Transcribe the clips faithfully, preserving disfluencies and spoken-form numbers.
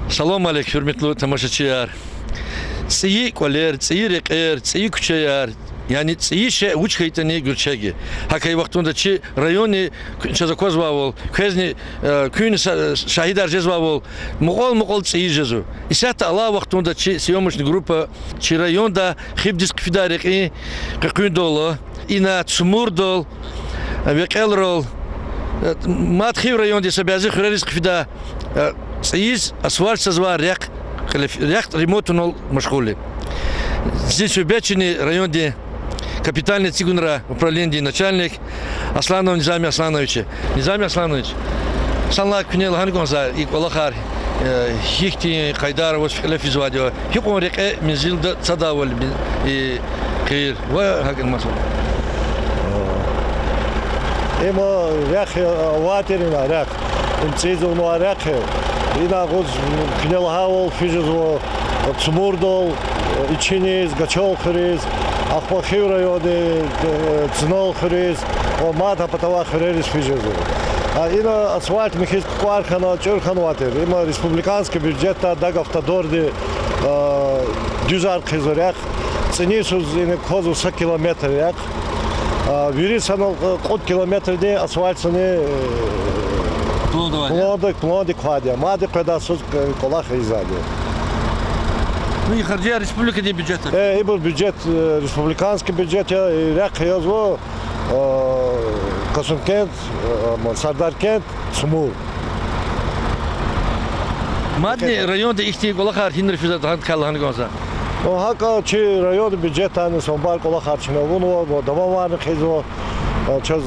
Салам алейк, гьуьрметлу тамашачияр! ЦӀийи кӀвалер, цӀийи рекьер, цӀийи куьчеяр, яни цӀийи шей вуч хьайитӀани гуьрчег я. ГьакӀ хьайи вахтунда чи районни, чаз аквазвайвал, квезни, э, куьнни са-, шагьидар жезвайвал, мукьвал-мукьвал цӀийи жезва. Исятда алай вахтунда чи съёмочный группа чи районда хивдиз хъфидай рекьин къекъуьндал, ина Цумурдал, Векьелрал, э, мад хив райондин са бязи хуьрериз хъфидай, э, цӀийиз асфальт цазвай рехъ, рехъ ремонтунал машгъул я. Зи суьгьбетчини райондин капитальный эцигунрай управленидин начальник Асланов Низами Асланович я. Низами Асланович, санлай куьне лагьана кӀанзава и кӀвалахар, э, гьихьтин къайдара аваз кьиле физвайди я, гьикьван рекье мензилда цадайвал и къир ва гьакӀни маса. Им рехъ авай тир, ина рехъ. Им цӀийиз авунвай рехъ я. Ина агъуз куьне лагьайвал физ жезва Цумурдал, Ичиниз, Гачал хуьруьз, ахпа хив райондин, э, Цинал хуьруьз, ва мад гьа патавай хуьрериз физ жезва. А ина асфальт михьиз кукӀвар хьана, чӀур хьанвай тир. Има республиканский бюджетдай Дагавтодорди, э, дуьзар хъийизва рехъ. ЦӀинин йисуз ина квазва са километр рехъ. А вири санал, э, кьуд километрдин асфальтни, э, пландик, пландик квайди я. Мад къведай йисуз, э, кӀвалах ийизвайди я. Ну, и харжияр республикадин бюджетдай? Э, ибур бюджет, э, республиканский бюджет я, и рехъ язва, э, Касумкент, э, Сардаркент, Цумур. Мадни районда ихьтин кӀвалахар гьинра физватӀа, гьадакай лагьана кӀанзава. Ну, гьакӀа чи райондин бюджетдайни са бубайрин кӀвалахар чна авунва, ва давамарни хъийизва. Чаз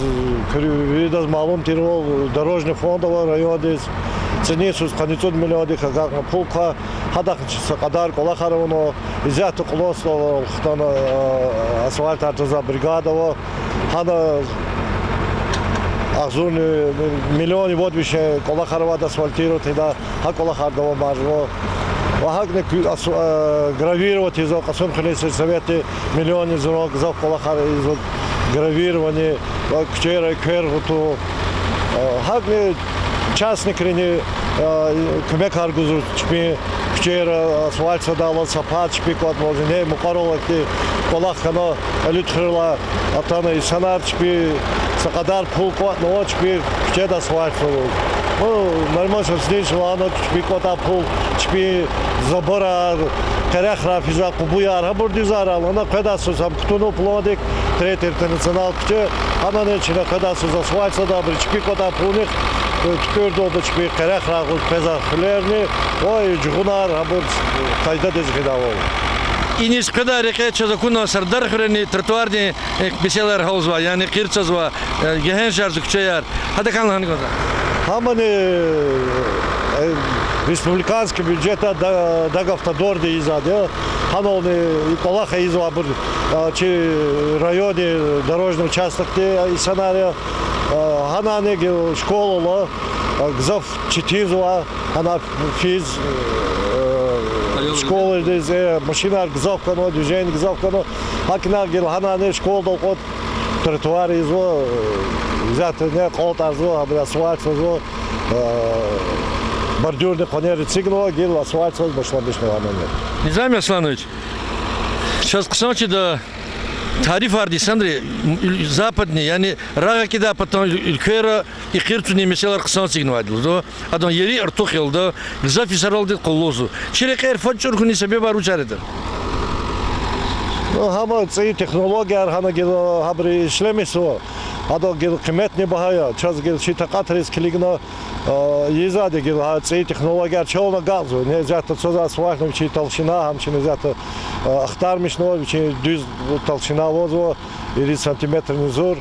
куьруь виридаз малум тирвал, дорожный фонд ава райондиз. ЦӀинин йисуз къанни цӀуд миллиондик агакьна пул ква, гьадахъни са кьадар кӀвалахар авунва. Исятда Кьулан СтӀалрал хтана, а, асфальтар цазвай бригада ава. Гьана агъзурни миллионни вад вичин кӀвалахар авайди асфальтировать ийидай, гьа кӀвалахар давамарзава. Ва гьакӀни куь-, ас-, а, гравировать ийизва, Кьасумхуьруьн сельсоветди миллионни зуран гзаф кӀвалахар ийизва, гравирование, ва куьчейра эквер гъутун. А, гьакӀни частникрини, а, куьмекар гузва чпин, куьчейра асфальт садайла са пад чпи кӀватӀнаваз, ингье мукьварал ахьтин кӀвалах хьана, Алуьтхуьрелай атана инсанар чпи, са кьадар пул кӀватӀнава чпи куьчеда асфальт садаз. Ну, Нариман Шамсудинович лагьана, чпи кӀватӀай пул, чпи заборар, къерехрай физвай къубуяр, гьабур дуьзарайла, ана къведай йисуз гьам кутунва пландик, Третий интернационал куьче, анани чна къведай йисуз асфальт сада, абуру чпи кӀватӀай пулнихъ, э, туькӀуьрдалда чпи къерехрай гъуз къвезвай хуьлерни, ва и жугъунар гьабур къайдадиз гъидайвал. Иниз къведай рекье чаз акуна Сардархуьрени тротуардин, э, месэлаяр гьялзавай, яни къир цазвай, э, гегьеншарзава куьчеяр. Гьадакай лагьана кӀанзава. Гьамани, э, республиканский бюджетдай Да-, Дагавтодорди ийизвайди я. Гьанални и кӀвалах ийизвай абур, а, чи райондин дорожный участокдин инсанар я. А, гьанани гила школада, а, гзаф четинзава гьана физ, э, школадиз, э, машинар гзаф хьанва, движение гзаф хьанва. ГьакӀни гила гьанани школадал кьван тротуар ийизва, э, исятда кьалтӀарзава, гьабур асфальт сазва, э, бордюрный къванер эцигнава, гила асфальт саз башламишнава гьанани. Низами Асланович, чаз хъсан чида, тарифарди санри, м, западный, яни рагъакӀидай патан уьл-, уьлквейра и къир цунин месэлаяр хъсан эцигнавайди лугьузва. Адан ери артух я лугьуда, гзаф йисаралди къуллугъзава. Чи рекьер фад чӀур хьунин себебар вучар ятӀа? Ну, гьам цӀийи технологияр гьана гила гьабуру ишлемишзава. Адан гила къиметни багьа я. Чаз гила чи такьатриз килигна, а, ийизвайди гила гьа цӀийи технологияр чална агакьзава. Ингье исятда цаз асфальтни вичин толщина, гьам чна исятда, а, ахтармишнава, вичин дуьз толщина авазва, ирид сантиметрни зур.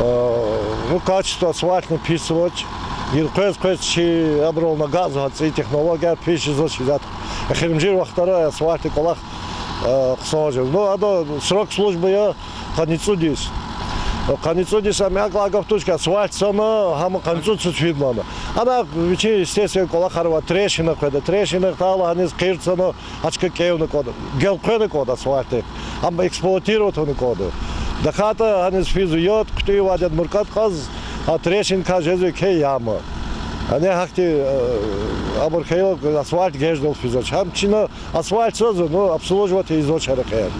А, ну, качество асфальтни пис авач. Гила къвез-къвез чи абурал агакьзава гьа цӀийи технологияр, пис жезвач исятда. Эхиримжи вахтара асфальтдин кӀвалах, а, хъсан жезва. Ну, ада срок службы я къанни цӀуд йис. Къанни цӀуд йис ам акӀ лагьай гаф туш хьи, асфальт цана, гьам къанни цӀуд йисуз фидайла. Ана вичин естественный кӀвалахар ава, трещина къведа, трещина хтайла гьаниз къир цана, а чка кӀевна кӀвада, гелкъвена кӀвада асфальтдихъ. Ам эксплуатировать авуна кӀвада. ТахьайтӀа гьаниз физва яд, хъуьтӀуьнвайди яд муркӀад кьаз, а трещинакай жезва кхьей яма. Гьана гьахьтин, э, абур хьайила асфальт геждал физвач. Гьам чна асфальт цазва, ну, обслуживать ийизвач а рекьер.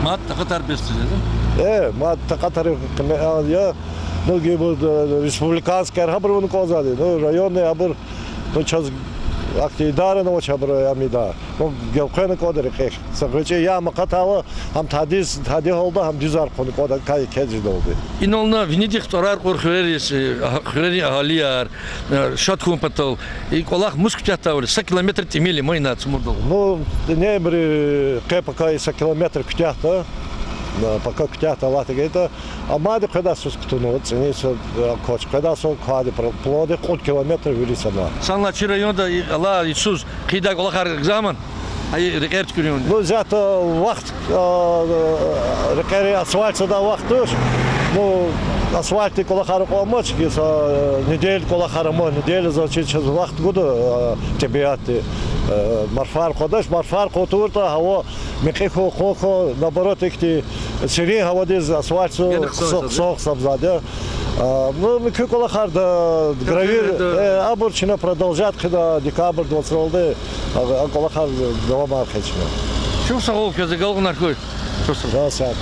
Мад такьатар бес тиз я, да? Э, мад такьатар къиме-, а, я, ну, гьибур, э, республиканскийяр гьабур вуна кӀанзавайди, ну, районный абур, ну, чаз ахьтин идарани авач абур, я, амида. Ну, гелкъвена кӀанда рекьихъ. Са гъвечӀи ям акъатайла, гьам тадиз, тади гьалда, гьам дуьзар хъувуна кӀанда, кай кечӀдалди. Инална винидихъ тӀварар кьур хуьрериз, э, а-, хуьрерин агьалияр, э, шад хьун патал, и кӀвалах мус куьтягьдайвал, са километр тӀимил я ман ина Цумурдал. Ну, инебури къе-пака са километр куьтягьда, э, пака куьтягьда Аллагьди гайитӀа, амайди къведай йисуз кутунва, цӀини йисуз, э, квач, къведай йисуз квайди пр-, плоди кьуд километр вири сама. Санлай чи районда и-, алай йисуз хъийидай кӀвалахар гзаф я ман? Гьа и рекьер туькӀуьрун. Ну, зята вахт, а, рекьери асфальт цадай вахт туш. Ну, асфальтдин кӀвалахар акьван амач, гьи са, э, неделя кӀвалахар ама, неделя заз чи чаз вахт гуда, а, тӀебиатди, э, марфар къвадач, марфар къватуртӀа, гьава мекьи хьун, хъун хьун, наоборот, ихьтин серин гьавадиз асфальт цу хъсан, хъсан гьисабзавайди я. А, ну, муькуь кӀвалахарда, гравий, э, абур чна продолжать хъийида декабрдин вацралди, а, а кӀвалахар давамар хъийида чна. Чухсагъул квез, агалкьунар хьуй. Чухсагъул.